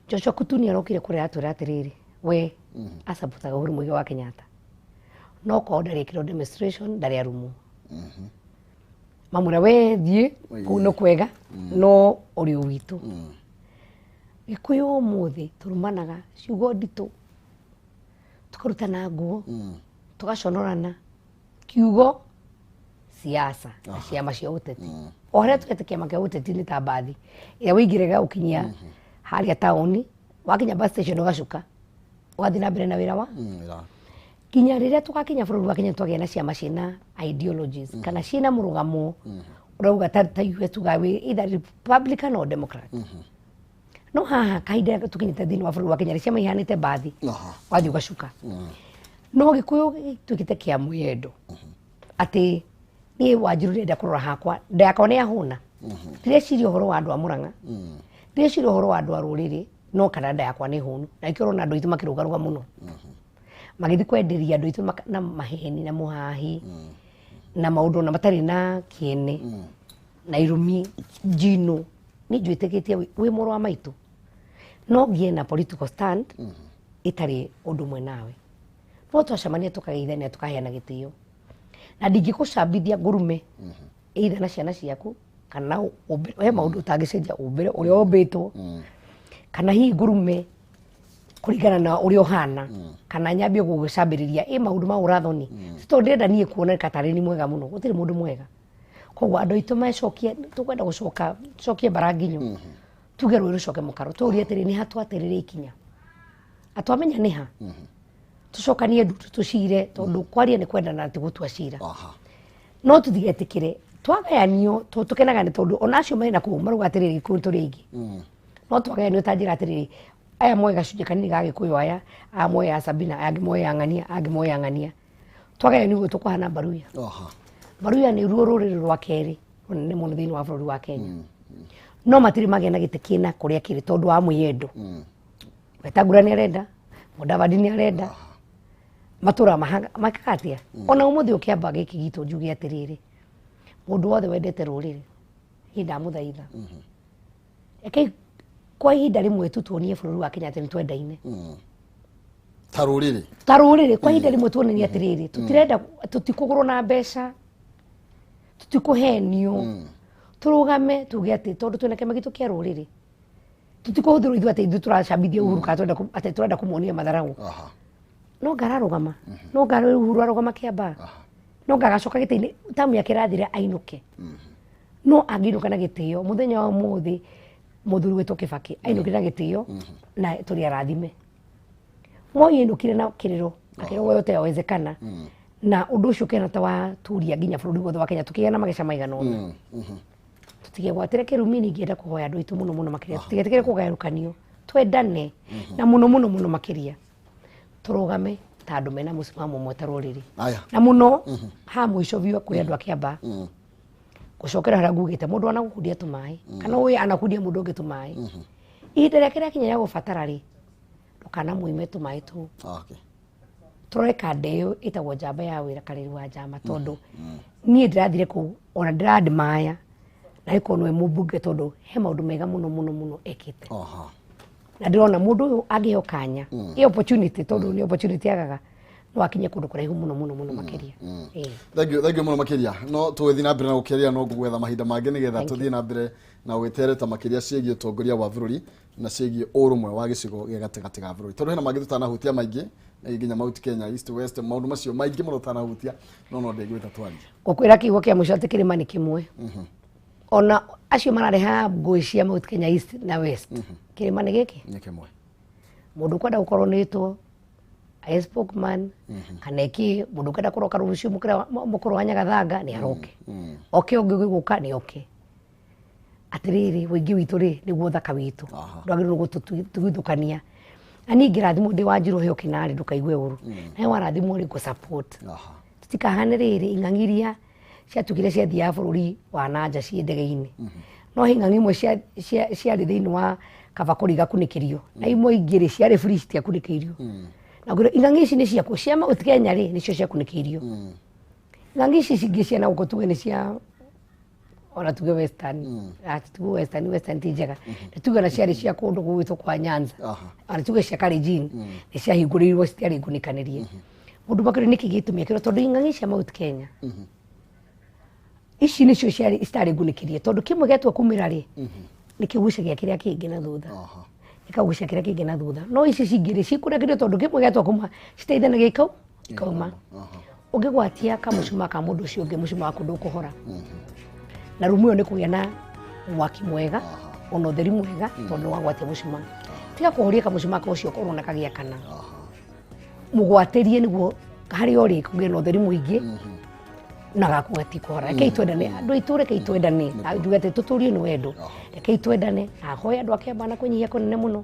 Joshua Kutuny arokire kũrĩa atwĩra atĩrĩrĩ, we acapotaga Uhuru Muigai wa Kenyatta. No kwao ndarĩ ekĩrwo demonstration, ndarĩ arumwo. Mamwĩra we thiĩ kũu nĩ kwega, no ũrĩ o witũ. Gĩkũyũ ũmũthĩ tũrumanaga ciugo nditũ, tũkarutana nguo, tũgaconorana, kiugo siasa na ciama cia ũteti. O harĩa twete kĩama kĩa ũteti nĩ ta mbathi ĩrĩa wĩingĩre gagũkinyia harĩa taũni, wakinya bus station ũgacuka, ũgathiĩ na mbere na wĩra wa nginya rĩrĩa tũgakinya bũrũri wa Kenya twagĩa na ciama ciĩna ideologies kana ciĩna mũrũgamo ũrauga ta US tugaga wĩ either Republican or Democrat. No haha kahinda tũkinyĩte thĩinĩ wa bũrũri wa Kenya ciama ihanĩte mbathi, wathiĩ ũgacuka. No Gĩkũyũ gĩtuĩkĩte kĩa mwĩyendo atĩ niĩ Wanjiru ndĩrenda kũrora hakwa, nda yakwa nĩ yahũna. Ndireciria ũhoro wa andũ a Murang'a, ndireciria ũhoro wa andũ a rũrĩrĩ, no kana nda yakwa nĩ hũnu. Na nĩkĩo ũrona andũ aitũ makĩrũgarũga mũno, magĩthiĩ kwenderia andũ aitũ na maheni na mũhahi na maũndũ ona matarĩ na kĩene na irumi njino. Niĩ njwĩtĩkĩtie wĩ mũrũ wa maitũ no ngĩe na political stand ĩtarĩ ũndũ ũmwe nawe, no twacemania tũkageithania tũkaheana gĩtĩo, na ndingĩkũcambithia ngũrume either na ciana ciaku Kana he maũndũ ũtangĩcenjia ũmbĩre ũrĩa ũmbĩtwo, kana hihi ngurume kũringana na ũrĩa ũhana, kana nyambie gũgũcambĩrĩria ĩ maũndũ ma ũrathoni. Ti tondũ ndĩrenda niĩ kuoneka tarĩ ni mwega mũno, gũtirĩ mũndũ mwega. Koguo andũ aitũ mecokie, tũkwenda gũcoka tucokie mbara nginyo, tuge rũĩ rũcoke mũkaro, tũrie atĩrĩ nĩ ha twaterere ikinya, atwamenya nĩ ha tucokanie ndutu tucire, tondũ kwaria nĩ kwendana ti gũtua cira. No tũtigetĩkĩre twagayanio, tũkenaga nĩ tondũ ona acio mena kũu marauga atĩrĩrĩ Gĩkũyũ tũrĩ aingĩ, no twagayanio ta njĩra atĩrĩrĩ aya moe gacunjĩ kanini ga Gĩkũyũ, aya aya moe ya Sabina, aya angĩ moe ya ng'ania, aya angĩ moe ya ng'ania, twagayanio ũguo tũkũhana Baruya. Baruya nĩ ruo rũrĩrĩ rwa kerĩ rũnene mũno thĩinĩ wa bũrũri wa Kenya, no matirĩ magĩa na gĩtĩ kĩna kũrĩa kĩrĩ tondũ wa mwĩyendo. Wetangula nĩ arenda, Mudavadi nĩ arenda, matũra makaga atĩa? Ona ũmũthĩ ũkĩamba gĩkĩ gitũ njuge atĩrĩrĩ, mũndũ wothe wendete rũrĩrĩ niĩ ndamũthaitha, rekei kwa ihinda rĩmwe tu tuonie bũrũri wa Kenya atĩ nĩ twendaine ta rũrĩrĩ, ta rũrĩrĩ. Kwa ihinda rĩmwe tuonanie atĩrĩrĩ, tũtirenda, tũtikũgũrwo na mbeca, tũtikũhenio, tũrũgame tuge atĩ tondũ twĩna kĩama gitũ kĩa rũrĩrĩ, tũtikũhũthĩrwo ithuĩ atĩ ithuĩ tũracambithia Uhuru kana tũrenda atĩ tũrenda kũmuonia matharaũ. No ngararũgama, no ngara Uhuru arũgama Kĩambaa, no ngagacoka gĩtĩ-inĩ tamu yake ĩrathira ainũke, no angĩinũka na gĩtĩo mũthenya wa ũmũthĩ mũthuri wĩtwo Kibaki ainũkire na gĩtĩo na tũrĩ arathime. Moi ainũkire na kĩrĩro akĩrwo yote yawezekana, na ũndũ ũcio ũkĩhana ta waturia nginya bũrũri wothe wa Kenya tũkĩgĩa na mageca maigana ũna. Tũtigegwatĩre kĩrumi, ningĩenda kũhoya andũ aitũ mũno mũno makĩria tũtigetĩkĩre kũgayũkanio, twendane na mũno mũno mũno makĩria tũrũgame ta andũ mena mũsimamo ũmwe ta rũrĩrĩ. Na mũno ha mũico biũ kwĩ andũ a Kĩambaa gũcokera harĩa ngugĩte mũndũ anagũkundia tũmaĩ kana ũyũ anakundia mũndũ ũngĩ tũmaĩ, ihinda rĩake rĩakinya rĩa gũbatara rĩ, ndũkanamũime tũmaĩ tũu. Tũrore kanda ĩyo ĩtagwo njamba ya wĩra Karĩri wa Njama, tondũ niĩ ndĩrathire kũu ona ndĩrandimaya na ĩkorwo nĩwe mũmbunge, tondũ he maũndũ mega mũno mũno mũno ekĩte. Na ndĩrona mũndũ ũyũ angĩheo kanya ĩ opportunity, tondũ nĩ opportunity agaga, no akinye kũndũ kũraihu mũno mũno mũno makĩria. Thank you, thank you mũno makĩria. No tũgĩthiĩ na mbere na gũkĩaria, no ngũgwetha mahinda mangĩ nĩgetha tũthiĩ na mbere na gũgĩtereta makĩria ciĩgiĩ ũtongoria wa bũrũri na ciĩgiĩ ũrũmwe wa gĩcigo gĩa gatagatĩ ga bũrũri, tondũ hena mangĩ tũtanahutia maingĩ nginya Mount Kenya East West, maũndũ macio maingĩ mũno tũtanahutia, no ndĩgwĩta twarie. Ngũkwĩra kiugo kĩa mũico atĩ kĩrĩma nĩ kĩmwe. Ona acio marareha ngũĩ cia Mount Kenya East na West, kĩrĩma nĩ gĩkĩ nĩ kĩmwe. Mũndũ ũkwenda gũkorwo nĩtwo a spokesman kana ĩkĩ, mũndũ ũkwenda kũroka rũciũ mũkũrũ wa Nyagathanga nĩ aroke, oke ũngĩ gũka nĩ oke. Atĩrĩrĩ, ũingĩ witũ rĩ nĩguo ũthaka witũ, ndwagĩrĩirwo gũtũtigithũkania. Na niĩ ingĩrathimwo ndĩ Wanjirũ heo kĩnarĩ, ndũkaigue ũru, nawe warathimwo rĩ ngũ support. Tũtikahane rĩrĩ ing'ang'i iria ciatuĩkire ciathiaga bũrũri wa nanja ciĩ ndege-inĩ, no he ing'ang'i imwe ciarĩ thĩinĩ wa kabakũri gakunĩkĩrio, na imwe ingĩ rĩ ciarĩ free citiakunĩkĩirio. Na ngwĩra ing'ang'i ici nĩ ciakũ cia Mount Kenya rĩ nĩcio ciakunĩkĩirio, ing'ang'i ici cingĩ cia na gũkũ tuge nĩ cia ona tuge Western, tuge Western, Western ti njega, nĩ tuge na ciarĩ cia kũndũ gũgwĩtwo kwa Nyanza, ona tuge cia Kalenjin nĩ ciahingũrĩirwo citiarĩ ngunĩkanĩrie. Mũndũ makĩria nĩkĩ gĩtũmi akĩrwo tondũ ing'ang'i cia Mount Kenya ici nĩcio ciarĩ citarĩ ngunĩkĩrie, tondũ kĩmwe gĩatua kumĩra rĩ nĩ kĩgucagia kĩrĩa kĩngĩ na thutha, gĩkagucia kĩrĩa kĩngĩ na thutha, no ici cingĩ rĩ cikũnĩkĩrio tondũ kĩmwe gĩatua kuma citeithanagia ikau ikauma. Ũngĩgwatia kamũcuma ka mũndũ ũcio ũngĩ, mũcuma waku ndũkũhora, na rumu ĩyo nĩ kũgĩa na mwaki mwega ona ũtheri mwega, tondũ wagwatia mũcuma. Tiga kũhoria kamũcuma ka ũcio ũrona kagĩakana, mũgwatĩrie nĩguo harĩa ũrĩ kũgĩe na ũtheri mũingĩ na gaku gatikũhora. Rekei twendane andũ aitũ, rekei twendane, njuge atĩ tũtũrio nĩ wendo, rekei twendane. Na hoya andũ a Kĩambaa na kwĩnyihia kũnene mũno,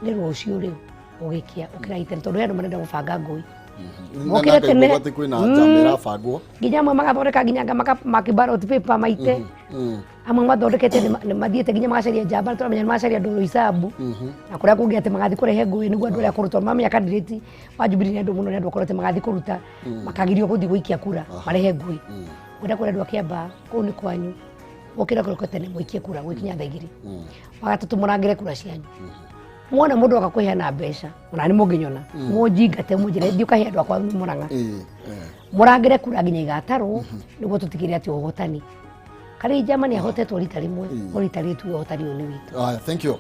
nĩ rũciũ rĩu gũgĩkia ũkĩrai tene, tondũ he andũ marenda gũbanga ngũi. Mokĩre tene. Atĩ kwĩna njama ĩrabangwo. Nginya amwe magathondeka nginya anga maki ballot paper maite, amwe mathondekete nĩ mathiĩte nginya magacaria njamba, tũramenya nĩ magacaria andũ Roysambu na kũrĩa kũngĩ, atĩ magathiĩ kũrehe ngũĩ nĩguo andũ arĩa akũrũ, tondũ mamenya candidate wa Jubilee nĩ andũ mũno, nĩ andũ akũrũ, atĩ magathiĩ kũruta makagirio gũthiĩ gũikia kura marehe ngũĩ. Ngwenda kwĩra andũ a Kĩambaa kũu nĩ kwanyu, mũkĩre kũroko tene mũikie kura gwĩkinya thaa 2. Wagatatũ, mũrangĩre kura cianyu. Mwona mũndũ oka kũheana mbeca, ona nĩ mũngĩnyona mũnjingate mũnjĩre thiĩ ũkahe andũ akwa Mũrang'a. Mũrangĩre kura nginya igatarwo nĩguo tũtigĩrĩre atĩ ũhotani. Karĩ njama nĩ ahotetwo rita rĩmwe, no rita rĩrĩ tuge ũhotani ũyũ nĩ witũ. Aya, thank you.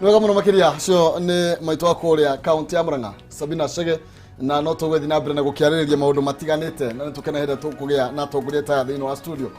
Nĩ wega mũno makĩria. Acio nĩ maitũ wa kũrĩa kaunti ya Murang'a, Sabina Chege, na no tũgũthiĩ na mbere na gũkĩarĩrĩria maũndũ matiganĩte, na nĩ tũkena hĩndĩ ĩrĩa tũkũgĩa na atongoria ta aya thĩinĩ wa studio.